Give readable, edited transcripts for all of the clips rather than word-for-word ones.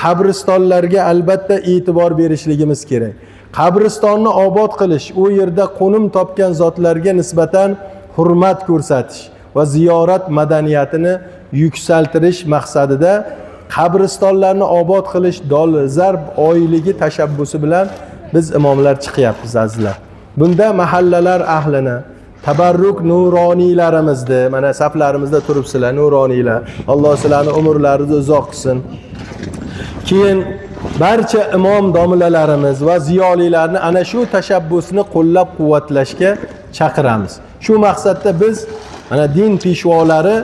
Qabristonlarga albatta e'tibor berishligimiz kerak. Qabristonni obod qilish, u yerda qo'nim topgan zotlarga nisbatan hurmat ko'rsatish va ziyorat madaniyatini yuksaltirish maqsadida qabristonlarni obod qilish dolzarb oyligi tashabbusi bilan biz imomlar chiqyapmiz, azizlar. Bunda mahallalar ahlini, tabarruk nuroniylarimizni, mana saflarimizda turibsizlar, nuroniylar, Alloh sizlarni umrlaringizni uzoq qilsin. Keyin barcha imom domlalarimiz va ziyolilarni ana shu tashabbusni qo'llab-quvvatlashga chaqiramiz. Shu maqsadda biz mana din peshvolari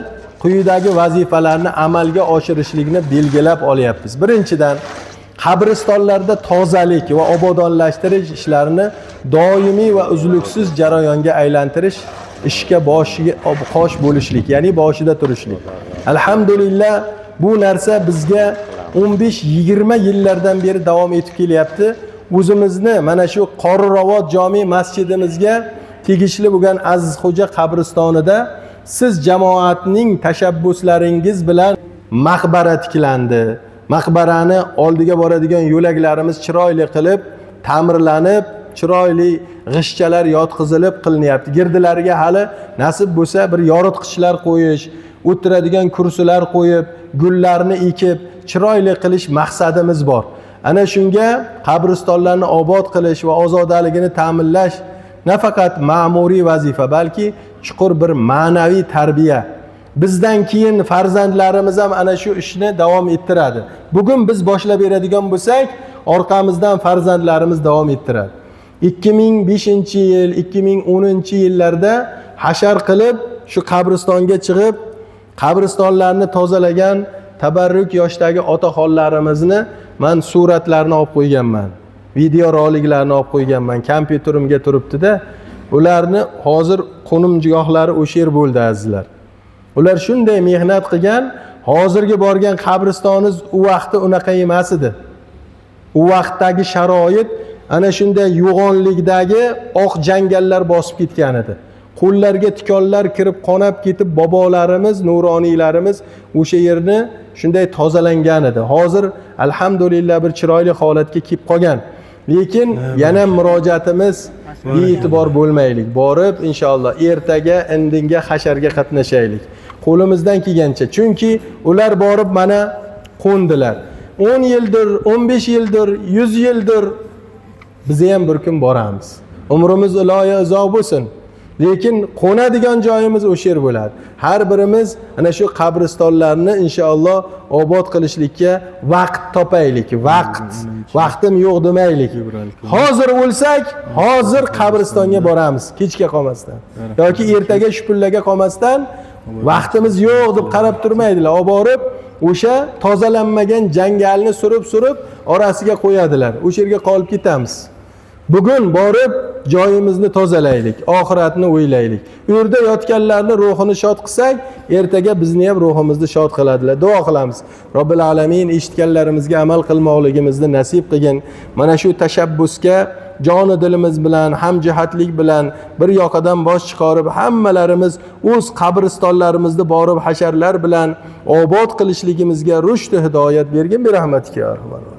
quyidagi vazifalarni amalga oshirishlikni belgilab olyapmiz. Birinchidan, qabristonlarda tozalik va obodonlashtirish ishlarini doimiy va uzluksiz jarayonga aylantirish, ishga boshiga qosh bo'lishlik, ya'ni boshida turishlik. Alhamdulillah, bu narsa bizga 15-20 yillardan beri davom etib kelyapti. O'zimizni mana shu Qorirovod jome masjidimizga tegishli bo'lgan Azizxo'ja qabristonida siz jamoatning tashabbuslaringiz bilan maqbara tiklandi. Maqbarani oldiga boradigan yo'laklarimiz chiroyli qilib ta'mirlanib, chiroyli g'ishtchalar yotqizilib qilinyapti. Girdilariga hali nasib bo'lsa bir yoritqichlar qo'yish, o'tiradigan kursilar qo'yib, gullarni ekib, chiroyli qilish maqsadimiz bor. Ana shunga qabristonlarni obod qilish va ozodaligini ta'minlash nafaqat ma'muriy vazifa, balki chuqur bir ma'naviy tarbiya. Bizdan keyin farzandlarimiz ham ana shu ishni davom ettiradi. Bugun biz boshlab beradigan bo'lsak, orqamizdan farzandlarimiz davom ettiradi. 2005-yil, 2010-yillarda hashar qilib, shu qabristonga chiqib, qabristonlarni tozalagan tabarruk yoshdagi otaxonlarimizni man suratlarini olib qo'yganman. Video roliklarni olib qo'yganman. Kompyuterimga turibdi-da. Ularni hozir qo'nimgohlari o'sha yer bo'ldi, azizlar. Ular shunday mehnat qilgan, hozirgi borgan qabristonimiz u vaqtda unaqa emas edi. U vaqtdagi sharoit ana shunday yo'g'onlikdagi oq jangallar bosib ketgan edi. Qo'llarga tikonlar kirib, qonab ketib, bobolarimiz, nuroniylarimiz o'sha yerni shunday tozalangan edi. Hozir alhamdulillah bir chiroyli holatga kelib qolgan. Lekin yana murojaatimiz, bee'tibor bo'lmaylik. Borib inshaalloh ertaga, indinga hasharga qatnashaylik. Qo'limizdan kelgancha. Chunki ular borib mana qo'ndilar. 10 yildir, 15 yildir, 100 yildir, biz ham bir kun boramiz. Umrimiz iloyo uzoq bo'lsin. Lekin qo'nadigan joyimiz o'sha yer bo'ladi. Har birimiz ana shu qabristonlarni inshaalloh obod qilishlikka vaqt topaylik. Vaqt, vaqtim yo'q demaylik. Hozir o'lsak, hozir qabristonga boramiz, kechga qolmasdan yoki ertaga shu pullarga qolmasdan, vaqtimiz yo'q deb qarab turmaydilar. Olib borib o'sha tozalanmagan jangalni surib-surib orasiga qo'yadilar. O'sha yerga qolib ketamiz. Bugun borib joyimizni tozalaylik, oxiratni o'ylaylik. U yerda yotganlarni ruhini shod qilsak, ertaga bizni ham ruhimizni shod qiladilar. Duo qilamiz. Robbil alamin eshitganlarimizga amal qilmoqligimizni nasib qilgin. Mana shu tashabbusga joni dilimiz bilan, hamjihatlik bilan bir yoqadan bosh chiqarib, hammalarimiz o'z qabristonlarimizda borib hasharlar bilan obod qilishligimizga rushd hidoyat bergin bi rahmatika ya arhamar.